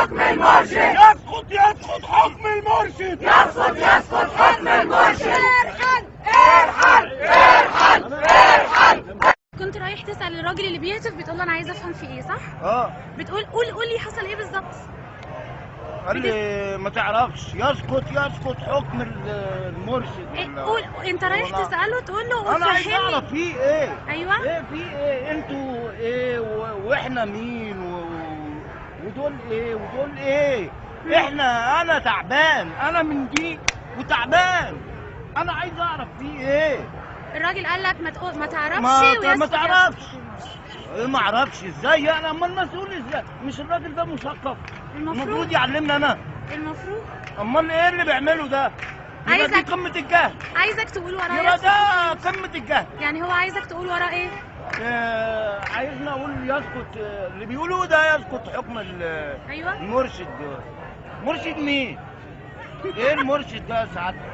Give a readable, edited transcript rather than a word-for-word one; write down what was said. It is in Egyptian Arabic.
حكم المرشد، يسقط يسقط حكم المرشد، يسقط يسقط حكم المرشد. ارحل ارحل ارحل ارحل. كنت رايح تسأل الراجل اللي بيهتف، بتقول له انا عايز افهم في ايه، صح؟ اه. بتقول قول لي حصل ايه بالظبط؟ قال لي ما تعرفش، يسقط يسقط حكم المرشد. إيه؟ قول، انت رايح تسأله تقول له انا عايز اعرف في ايه. ايوه ايه في ايه، انتوا ايه واحنا مين ودول ايه ودول ايه؟ احنا انا تعبان، انا من دي وتعبان، انا عايز اعرف في ايه. الراجل قال لك ما تقول ما تعرفش، ما تعرفش. ما اعرفش ازاي يعني؟ امال المسؤول ازاي؟ مش الراجل ده مثقف؟ المفروض يعلمنا. انا المفروض. امال ايه اللي بيعمله ده؟ يبقى دي قمة الجهل. عايزك تقول وراه. يبقى ده قمة الجهل. يعني هو عايزك تقول وراه ايه؟ عايزنا اقول يسقط اللي بيقولوه ده، يسقط حكم ايوه المرشد. مرشد مين؟ ايه المرشد ده يا سعادتك؟